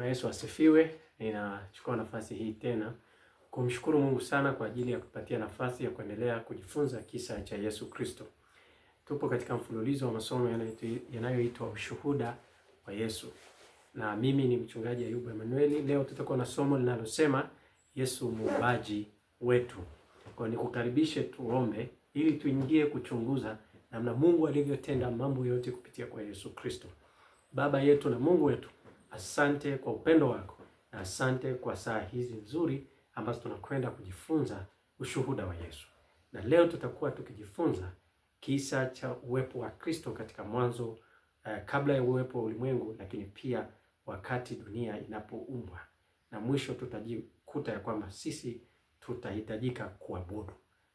Bwana Yesu asifiwe. Ninachukua nafasi hii tena kumshukuru Mungu sana kwa ajili ya kupatia nafasi ya kuendelea kujifunza kisa cha Yesu Kristo. Tupo katika mfululizo wa masomo yanayoitwa Ushuhuda wa Yesu. Na mimi ni mchungaji Ayubu Emanueli. Leo tutakuwa na somo linalosema Yesu muumbaji wetu. Kwa nikukaribishe tuombe ili tuingie kuchunguza namna Mungu alivyotenda mambo yote kupitia kwa Yesu Kristo. Baba yetu na Mungu wetu, asante kwa upendo wako na asante kwa saa hizi nzuri ambazo tunakwenda kujifunza ushuhuda wa Yesu. Na leo tutakuwa tukijifunza kisa cha uwepo wa Kristo katika mwanzo, kabla ya uwepo wa ulimwengu, lakini pia wakati dunia inapoumbwa. Na mwisho tutajikuta ya kwamba sisi tutahitajika kuabudu.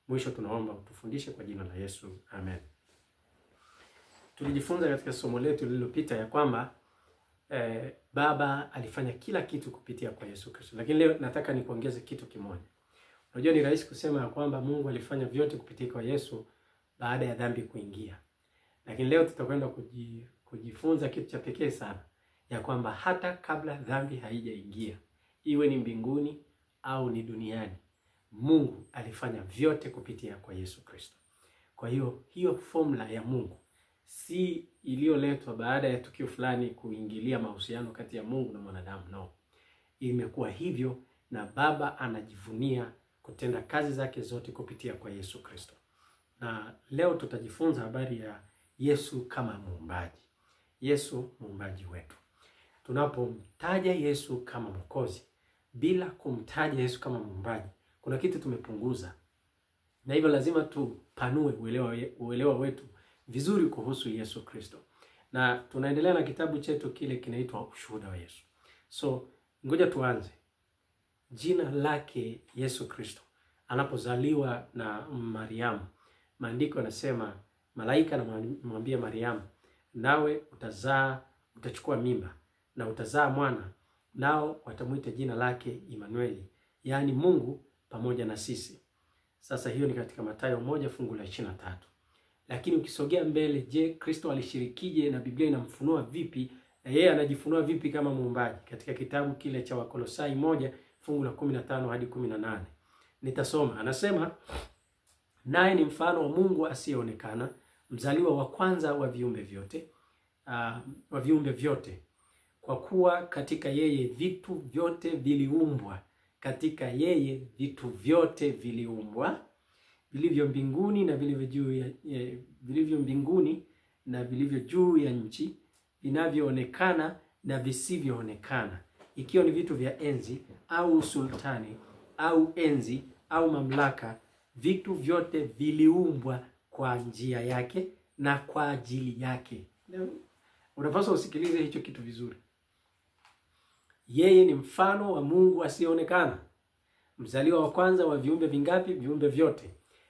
Mwisho tunaomba utufundishe kwa jina la Yesu. Amen. Tulijifunza katika somo letu lililopita ya kwamba Baba alifanya kila kitu kupitia kwa Yesu Kristo. Lakini leo nataka nikuongeze kitu kimoja. Unajua ni rahisi kusema ya kwamba Mungu alifanya vyote kupitia kwa Yesu baada ya dhambi kuingia. Lakini leo tutakwenda kujifunza kitu cha pekee sana, ya kwamba hata kabla dhambi haijaingia, iwe ni mbinguni au ni duniani, Mungu alifanya vyote kupitia kwa Yesu Kristo. Kwa hiyo hiyo formula ya Mungu si iliyoletwa baada ya tukio fulani kuingilia mahusiano kati ya Mungu na mwanadamu, no. Imekuwa hivyo na Baba anajivunia kutenda kazi zake zote kupitia kwa Yesu Kristo. Na leo tutajifunza habari ya Yesu kama muumbaji. Yesu muumbaji wetu. Tunapomtaja Yesu kama Mwokozi bila kumtaja Yesu kama muumbaji, kuna kitu tumepunguza. Na hivyo lazima tupanue uelewa wetu vizuri kuhusu Yesu Kristo. Na tunaendelea na kitabu chetu kile kinaitwa Ushuhuda wa Yesu. So, ngoja tuanze. Jina lake Yesu Kristo anapozaliwa na Mariamu, maandiko yanasema malaika anamwambia Mariamu, nawe utazaa, utachukua mimba na utazaa mwana, nao watamuita jina lake Immanueli, yaani Mungu pamoja na sisi. Sasa hiyo ni katika Mathayo 1 fungu la 23. Lakini ukisogea mbele, je, Kristo alishirikije na Biblia inamfunua vipi? Na yeye anajifunua vipi kama muumbaji? Katika kitabu kile cha Wakolosai 1 fungu la 15 hadi 18. Nitasoma. Anasema, naye ni mfano wa Mungu asiyeonekana, mzaliwa wa kwanza wa viumbe vyote, Kwa kuwa katika yeye vitu vyote viliumbwa, katika yeye vitu vyote viliumbwa, vilivyo mbinguni na vilivyo juu ya vilivyo mbinguni na vilivyo juu ya nchi, vinavyoonekana na visivyoonekana, ikiwa ni vitu vya enzi au sultani au enzi au mamlaka, vitu vyote viliumbwa kwa njia yake na kwa ajili yake. Unapaswa usikilize hicho kitu vizuri. Yeye ni mfano wa Mungu asiyeonekana, mzaliwa wa kwanza wa viumbe vingapi? Viumbe vyote.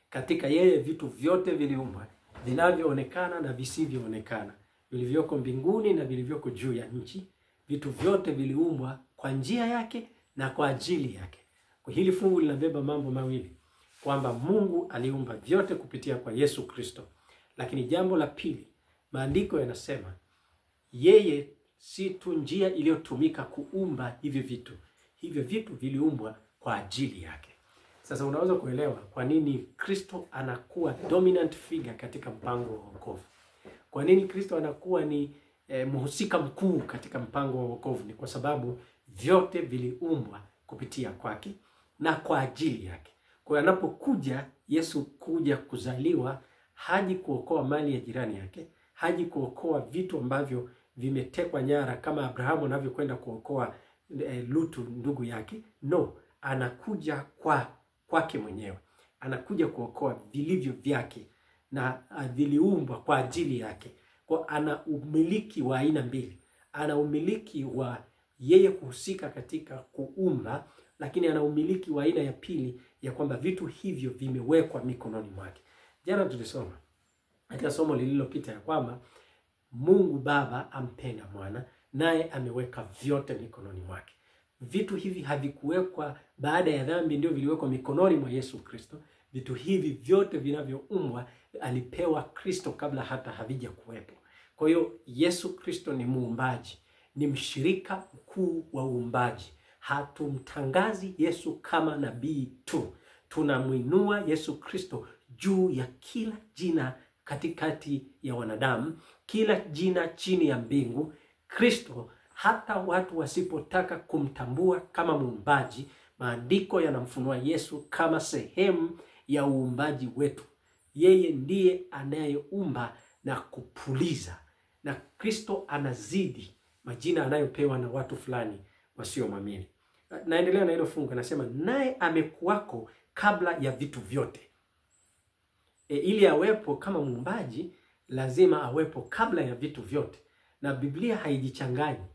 Katika yeye vitu vyote viliumbwa, vinavyoonekana na visivyoonekana, vilivyoko mbinguni na vilivyoko juu ya nchi. Vitu vyote viliumbwa kwa njia yake na kwa ajili yake. Kwa hili fungu linabeba mambo mawili, kwamba Mungu aliumba vyote kupitia kwa Yesu Kristo. Lakini jambo la pili, maandiko yanasema yeye si tu njia iliyotumika kuumba hivi vitu. Hivyo vitu viliumbwa kwa ajili yake. Sasa unaweza kuelewa kwa nini Kristo anakuwa dominant figure katika mpango wa wokovu. Kwa nini Kristo anakuwa ni mhusika mkuu katika mpango wa wokovu? Ni kwa sababu vyote viliumbwa kupitia kwake na kwa ajili yake. Kwa hiyo anapokuja Yesu kuja kuzaliwa, haji kuokoa mali ya jirani yake, haji kuokoa vitu ambavyo vimetekwa nyara kama Abrahamu anavyokwenda kuokoa Lutu ndugu yake. No, anakuja kwake mwenyewe. Anakuja kuokoa vilivyo vyake na viliumbwa kwa ajili yake. Kwa ana umiliki wa aina mbili. Ana umiliki wa yeye kuhusika katika kuumba, lakini ana umiliki wa aina ya pili ya kwamba vitu hivyo vimewekwa mikononi mwake. Jana tulisoma katika somo lililopita ya kwamba Mungu Baba ampenda mwana, naye ameweka vyote mikononi mwake. Vitu hivi havikuwekwa baada ya dhambi ndio viliwekwa mikononi mwa Yesu Kristo. Vitu hivi vyote vinavyoumbwa alipewa Kristo kabla hata havija kuwepo. Kwa hiyo Yesu Kristo ni muumbaji. Ni mshirika mkuu wa uumbaji. Hatumtangazi Yesu kama nabii tu, tunamwinua Yesu Kristo juu ya kila jina katikati ya wanadamu, kila jina chini ya mbingu. Kristo, hata watu wasipotaka kumtambua kama muumbaji, maandiko yanamfunua Yesu kama sehemu ya uumbaji wetu. Yeye ndiye anayeumba na kupuliza, na Kristo anazidi majina anayopewa na watu fulani wasiomwamini. Naendelea na hilo fungu, anasema naye amekuwako kabla ya vitu vyote. Ili awepo kama muumbaji, lazima awepo kabla ya vitu vyote, na Biblia haijichanganyi.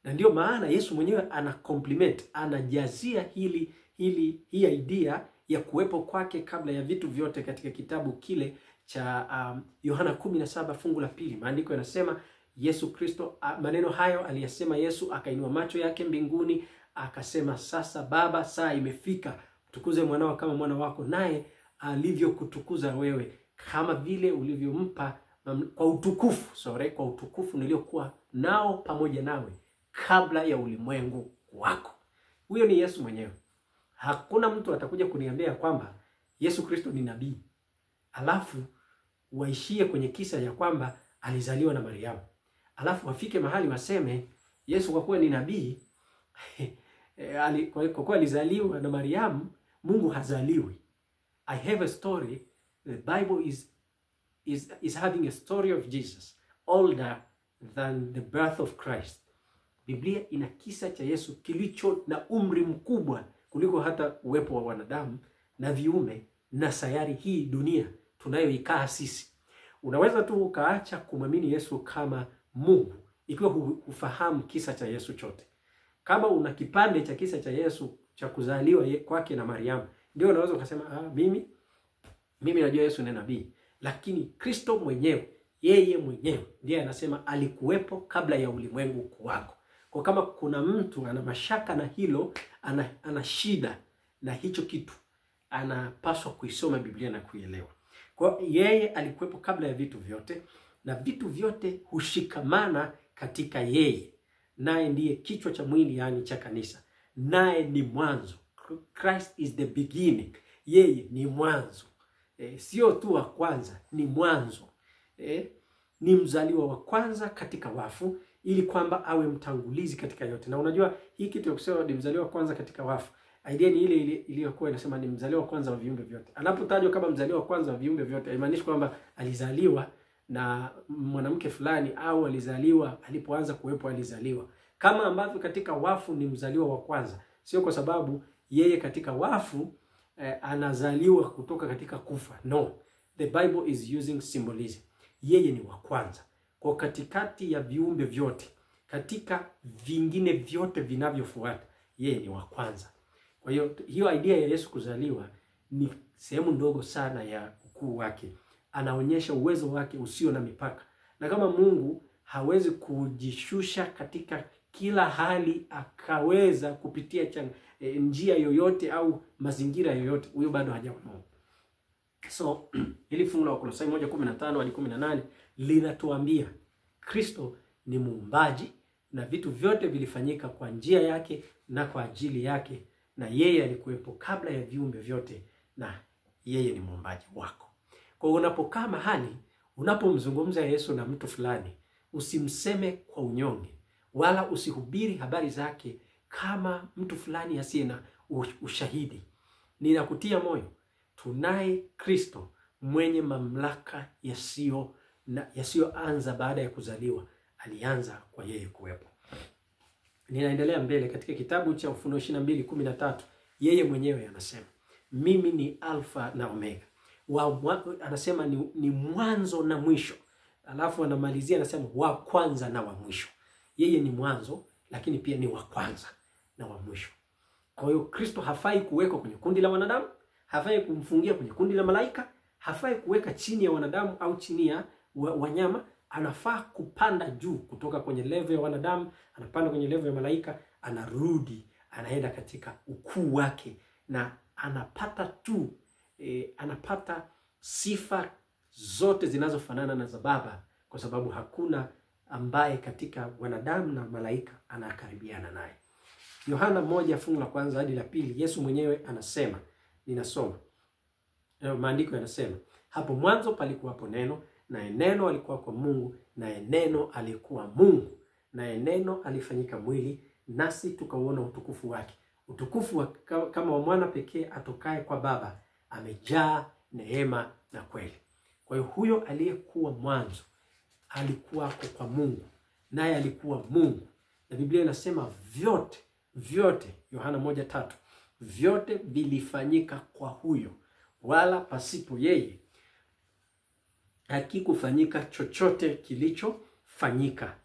Na ndio maana Yesu mwenyewe ana compliment, anajazia hii idea ya kuwepo kwake kabla ya vitu vyote katika kitabu kile cha Yohana 17 fungu la 2. Maandiko yanasema Yesu Kristo, maneno hayo aliyasema Yesu, akainua macho yake mbinguni akasema, sasa Baba, saa imefika, tukuze mwanao kama mwana wako, naye alivyokutukuza wewe, kama vile ulivyompa kwa utukufu, kwa utukufu niliokuwa nao pamoja nawe kabla ya ulimwengu wako. Huyo ni Yesu mwenyewe. Hakuna mtu atakuja kuniambia kwamba Yesu Kristo ni nabii alafu waishie kwenye kisa ya kwamba alizaliwa na Mariamu, alafu wafike mahali waseme Yesu kwa kuwa ni nabii kwa kuwa alizaliwa na Mariamu, Mungu hazaliwi. I have a story. The Bible is having a story of Jesus older than the birth of Christ. Biblia ina kisa cha Yesu kilicho na umri mkubwa kuliko hata uwepo wa wanadamu na viumbe na sayari hii dunia tunayoikaa sisi. Unaweza tu ukaacha kumwamini Yesu kama Mungu ikiwa hufahamu kisa cha Yesu chote. Kama una kipande cha kisa cha Yesu cha kuzaliwa kwake na Mariamu, ndio unaweza ukasema mimi najua Yesu ni nabii. Lakini Kristo mwenyewe, yeye mwenyewe ndiye anasema alikuwepo kabla ya ulimwengu kuwako. Kwa kama kuna mtu ana mashaka na hilo, ana shida na hicho kitu, anapaswa kuisoma Biblia na kuielewa. Kwa yeye alikuwepo kabla ya vitu vyote, na vitu vyote hushikamana katika yeye. Naye ndiye kichwa cha mwili, yaani cha kanisa. Naye ni mwanzo. Christ is the beginning. Yeye ni mwanzo. Sio tu wa kwanza, ni mwanzo. Ni mzaliwa wa kwanza katika wafu, ili kwamba awe mtangulizi katika yote. Na unajua hii kitu ya kusema ni mzaliwa wa kwanza katika wafu, idea ni ile ile iliyokuwa inasema ni mzaliwa wa kwanza wa viumbe vyote. Anapotajwa kama mzaliwa wa kwanza wa viumbe vyote, haimaanishi kwamba alizaliwa na mwanamke fulani au alizaliwa alipoanza kuwepo alizaliwa. Kama ambavyo katika wafu ni mzaliwa wa kwanza, sio kwa sababu yeye katika wafu anazaliwa kutoka katika kufa. No, the Bible is using symbolism. Yeye ni wa kwanza. Kwa katikati ya viumbe vyote, katika vingine vyote vinavyofuata, yeye ni wa kwanza. Kwa hiyo hiyo idea ya Yesu kuzaliwa ni sehemu ndogo sana ya ukuu wake. Anaonyesha uwezo wake usio na mipaka. Na kama Mungu hawezi kujishusha katika kila hali akaweza kupitia njia yoyote au mazingira yoyote, huyo bado hajawa Mungu. So hili fungu la Wakolosai 1:15 hadi 18 linatuambia Kristo ni muumbaji na vitu vyote vilifanyika kwa njia yake na kwa ajili yake, na yeye alikuwepo kabla ya viumbe vyote, na yeye ni muumbaji wako. Kwa unapokaa mahali, unapomzungumza Yesu na mtu fulani, usimseme kwa unyonge, wala usihubiri habari zake kama mtu fulani asiye na ushahidi. Ninakutia moyo, tunaye Kristo mwenye mamlaka yasiyoanza baada ya kuzaliwa, alianza kwa yeye kuwepo. Ninaendelea mbele katika kitabu cha Ufunuo 22:13, yeye mwenyewe anasema, mimi ni Alfa na Omega. Anasema ni mwanzo na mwisho. Alafu anamalizia anasema wa kwanza na wa mwisho. Yeye ni mwanzo, lakini pia ni wa kwanza na wa mwisho. Kwa hiyo Kristo hafai kuwekwa kwenye kundi la wanadamu, hafai kumfungia kwenye kundi la malaika, hafai kuweka chini ya wanadamu au chini ya wanyama. Anafaa kupanda juu kutoka kwenye level ya wanadamu, anapanda kwenye level ya malaika, anarudi, anaenda katika ukuu wake, na anapata tu anapata sifa zote zinazofanana na za Baba, kwa sababu hakuna ambaye katika wanadamu na malaika anakaribiana naye. Yohana 1 fungu la kwanza hadi la pili, Yesu mwenyewe anasema, ninasoma maandiko yanasema, hapo mwanzo palikuwapo neno, naye neno alikuwa kwa Mungu, naye neno alikuwa Mungu, naye neno alifanyika mwili, nasi tukauona utukufu wake, utukufu kama wa mwana pekee atokaye kwa Baba, amejaa neema na kweli. Kwa hiyo huyo aliyekuwa mwanzo alikuwako kwa Mungu, naye alikuwa Mungu. Na Biblia inasema vyote, vyote, Yohana 1:3, vyote vilifanyika kwa huyo, wala pasipo yeye hakikufanyika chochote kilichofanyika.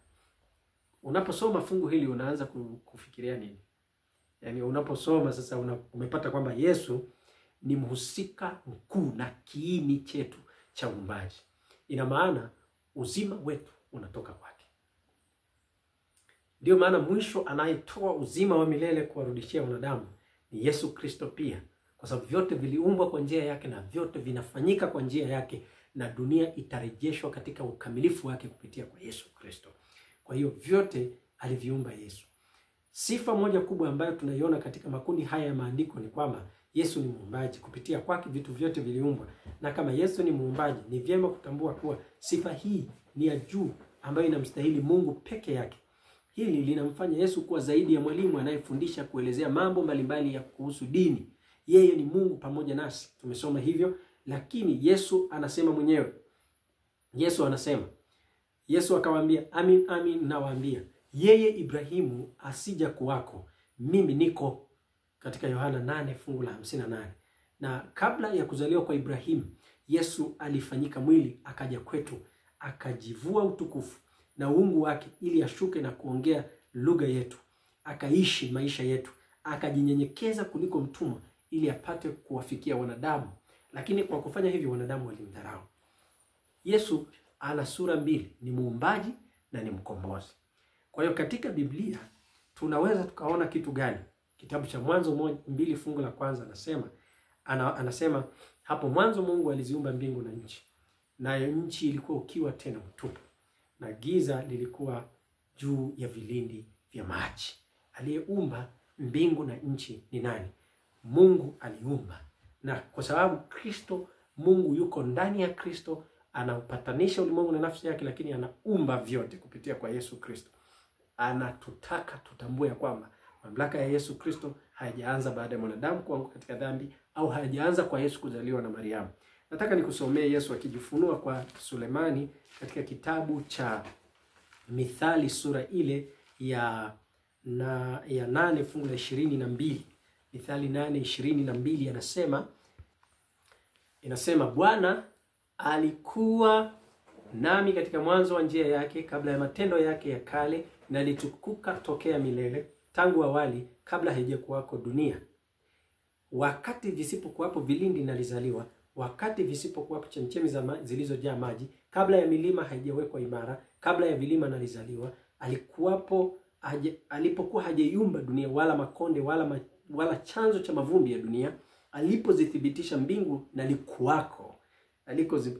Unaposoma fungu hili unaanza kufikiria nini? Yaani unaposoma sasa umepata kwamba Yesu ni mhusika mkuu na kiini chetu cha uumbaji. Ina maana uzima wetu unatoka kwake. Ndio maana mwisho anayetoa uzima wa milele kuwarudishia wanadamu ni Yesu Kristo pia, kwa sababu vyote viliumbwa kwa njia yake na vyote vinafanyika kwa njia yake, na dunia itarejeshwa katika ukamilifu wake kupitia kwa Yesu Kristo. Kwa hiyo vyote aliviumba Yesu. Sifa moja kubwa ambayo tunaiona katika makundi haya ya maandiko ni kwamba Yesu ni muumbaji. Kupitia kwake vitu vyote viliumbwa. Na kama Yesu ni muumbaji, ni vyema kutambua kuwa sifa hii ni ya juu ambayo inamstahili Mungu peke yake. Hili linamfanya Yesu kuwa zaidi ya mwalimu anayefundisha kuelezea mambo mbalimbali ya kuhusu dini. Yeye ni Mungu pamoja nasi. Tumesoma hivyo, lakini Yesu anasema mwenyewe. Yesu anasema, Yesu akawaambia, amin amin nawaambia, yeye Ibrahimu asija kuwako, mimi niko, katika Yohana 8 fungu la 58. Na kabla ya kuzaliwa kwa Ibrahimu, Yesu alifanyika mwili akaja kwetu, akajivua utukufu na uungu wake ili ashuke na kuongea lugha yetu, akaishi maisha yetu, akajinyenyekeza kuliko mtumwa ili apate kuwafikia wanadamu. Lakini kwa kufanya hivyo wanadamu walimdharau. Yesu ana sura mbili, ni muumbaji na ni mkombozi. Kwa hiyo katika Biblia tunaweza tukaona kitu gani? Kitabu cha Mwanzo 2 fungu la kwanza anasema, anasema hapo mwanzo Mungu aliziumba mbingu na nchi, nayo nchi ilikuwa ukiwa tena mtupu, na giza lilikuwa juu ya vilindi vya maji. Aliyeumba mbingu na nchi ni nani? Mungu aliumba. Na kwa sababu Kristo, Mungu yuko ndani ya Kristo, anaupatanisha ulimwengu na nafsi yake, lakini anaumba vyote kupitia kwa Yesu Kristo. Anatutaka tutambue ya kwamba mamlaka ya Yesu Kristo hayajaanza baada ya mwanadamu kuanguka katika dhambi, au hayajaanza kwa Yesu kuzaliwa na Mariamu. Nataka nikusomee Yesu akijifunua kwa Sulemani katika kitabu cha Mithali sura ile ya 8 fungu la 22. Mithali 8:22 anasema, inasema, Bwana alikuwa nami katika mwanzo wa njia yake, kabla ya matendo yake ya kale, na alitukuka tokea milele, tangu awali, kabla haijakuwako dunia. Wakati visipokuwapo vilindi nalizaliwa, wakati visipokuwapo chemchemi zilizojaa maji, kabla ya milima haijawekwa imara, kabla ya vilima nalizaliwa. Alikuwapo alipokuwa hajaiumba dunia, wala makonde, wala chanzo cha mavumbi ya dunia. Alipozithibitisha mbingu nalikuwako,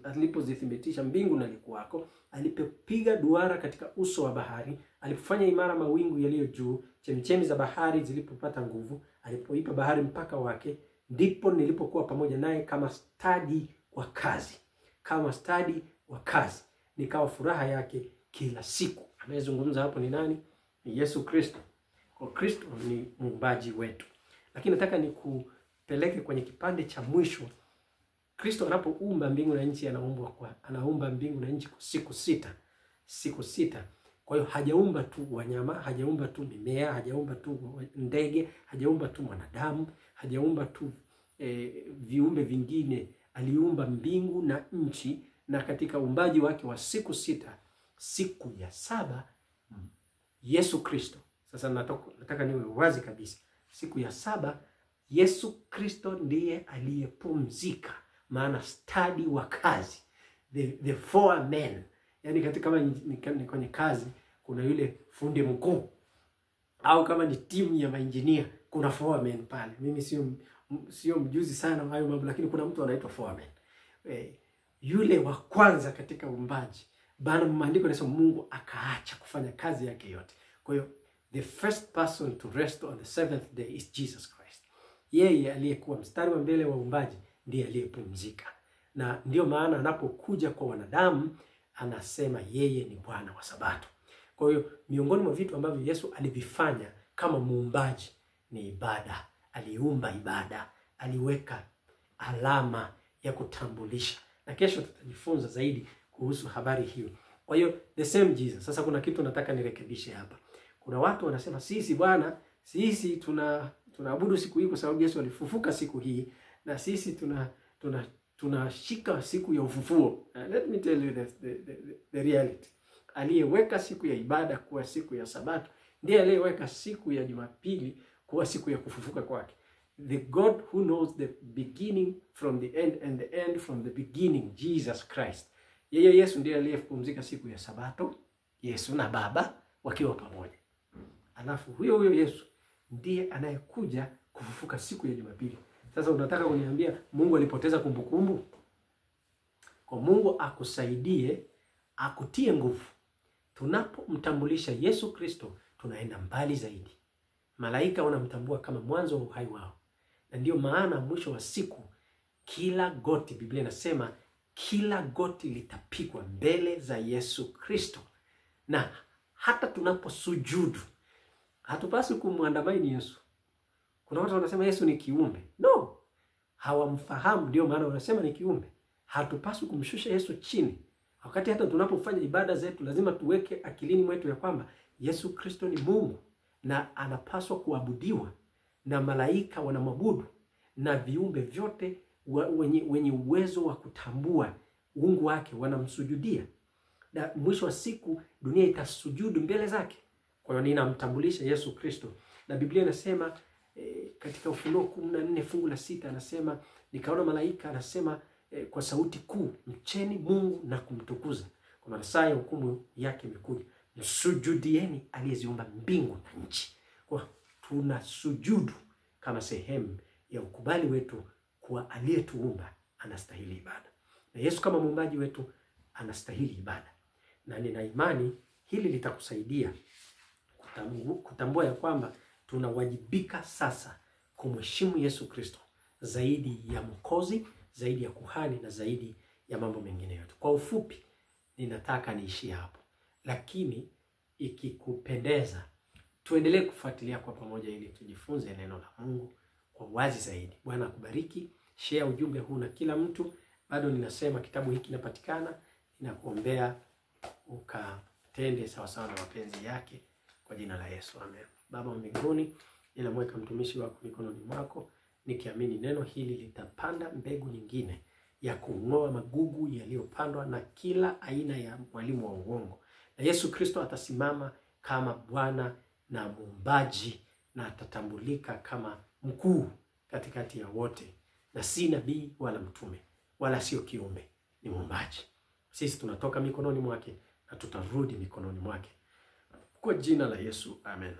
alipozithibitisha mbingu nalikuwako, alipopiga duara katika uso wa bahari, alipofanya imara mawingu yaliyo juu, chemchemi za bahari zilipopata nguvu, alipoipa bahari mpaka wake, ndipo nilipokuwa pamoja naye kama stadi wa kazi, kama stadi wa kazi, nikawa furaha yake kila siku. Anayezungumza hapo ni nani? Ni Yesu Kristo. Kwa Kristo ni muumbaji wetu. Lakini nataka nikupeleke kwenye kipande cha mwisho. Kristo anapoumba mbingu na nchi, anaumba mbingu na nchi kwa siku sita. Siku sita. Kwa hiyo hajaumba tu wanyama, hajaumba tu mimea, hajaumba tu ndege, hajaumba tu mwanadamu, hajaumba tu viumbe vingine. Aliumba mbingu na nchi, na katika uumbaji wake wa siku sita, siku ya saba Yesu Kristo. Sasa nataka niwe wazi kabisa. Siku ya saba Yesu Kristo ndiye aliyepumzika, maana stadi wa kazi, the four men. Yaani katika kama ni kwenye kazi kuna yule fundi mkuu, au kama ni timu ya mainjinia kuna foreman pale. Mimi sio mjuzi sana hayo mambo, lakini kuna mtu anaitwa foreman. Yule wa kwanza katika uumbaji. Bana, maandiko yanasema Mungu akaacha kufanya kazi yake yote. Kwa hiyo the first person to rest on the seventh day is Jesus Christ. Yeye aliyekuwa mstari wa mbele wa uumbaji ndiye aliyepumzika, na ndiyo maana anapokuja kwa wanadamu anasema yeye ni Bwana wa Sabato. Kwa hiyo miongoni mwa vitu ambavyo Yesu alivifanya kama muumbaji ni ibada. Aliumba ibada, aliweka alama ya kutambulisha, na kesho tutajifunza zaidi kuhusu habari hiyo. Kwa hiyo the same Jesus. Sasa kuna kitu nataka nirekebishe hapa. Kuna watu wanasema sisi bwana, sisi tunaabudu siku hii kwa sababu Yesu alifufuka siku hii, na sisi tunashika siku ya ufufuo. Let me tell you the reality. Aliyeweka siku ya ibada kuwa siku ya Sabato ndiye aliyeweka siku ya Jumapili kuwa siku ya kufufuka kwake. The God who knows the beginning from the end and the end from the beginning, Jesus Christ. Yeye Yesu ndiye aliyepumzika siku ya Sabato, Yesu na Baba wakiwa pamoja. Alafu huyo huyo Yesu ndiye anayekuja kufufuka siku ya Jumapili. Sasa unataka kuniambia Mungu alipoteza kumbukumbu? Kwa Mungu akusaidie, akutie nguvu. Tunapomtambulisha Yesu Kristo tunaenda mbali zaidi. Malaika wanamtambua kama mwanzo wa uhai wao. Na ndiyo maana mwisho wa siku kila goti, Biblia inasema kila goti litapigwa mbele za Yesu Kristo. Na hata tunaposujudu hatupaswi kumwandamaini Yesu. Kuna watu wanasema Yesu ni kiumbe. No, hawamfahamu, ndio maana wanasema ni kiumbe. Hatupaswi kumshusha Yesu chini. Wakati hata tunapofanya ibada zetu lazima tuweke akilini mwetu ya kwamba Yesu Kristo ni Mungu na anapaswa kuabudiwa, na malaika wanamwabudu, na viumbe vyote wenye uwezo wa kutambua uungu wake wanamsujudia. Na mwisho wa siku dunia itasujudu mbele zake. Kwa hiyo ninamtambulisha Yesu Kristo. Na Biblia inasema katika Ufunuo 14 fungu la 6 anasema, nikaona malaika anasema kwa sauti kuu, mcheni Mungu na kumtukuza, kwa maana saa ya hukumu yake imekuja, msujudieni aliyeziumba mbingu na nchi. Kwa tunasujudu kama sehemu ya ukubali wetu kuwa aliyetuumba anastahili ibada, na Yesu kama muumbaji wetu anastahili ibada. Na nina imani hili litakusaidia kutambua ya kwamba tunawajibika sasa kumheshimu Yesu Kristo zaidi ya Mwokozi, zaidi ya kuhani na zaidi ya mambo mengine yote. Kwa ufupi, ninataka niishie hapo, lakini ikikupendeza tuendelee kufuatilia kwa pamoja ili tujifunze neno la Mungu kwa wazi zaidi. Bwana akubariki. Share ujumbe huu na kila mtu. Bado ninasema kitabu hiki kinapatikana. Ninakuombea ukatende sawasawa na mapenzi yake kwa jina la Yesu, amen. Baba wa mbinguni, ninamweka mtumishi wako mikononi mwako, nikiamini neno hili litapanda mbegu nyingine ya kung'oa magugu yaliyopandwa na kila aina ya mwalimu wa uongo. Na Yesu Kristo atasimama kama Bwana na muumbaji, na atatambulika kama mkuu katikati ya wote, na si nabii wala mtume wala sio kiumbe, ni muumbaji. Sisi tunatoka mikononi mwake na tutarudi mikononi mwake. Kwa jina la Yesu, amen.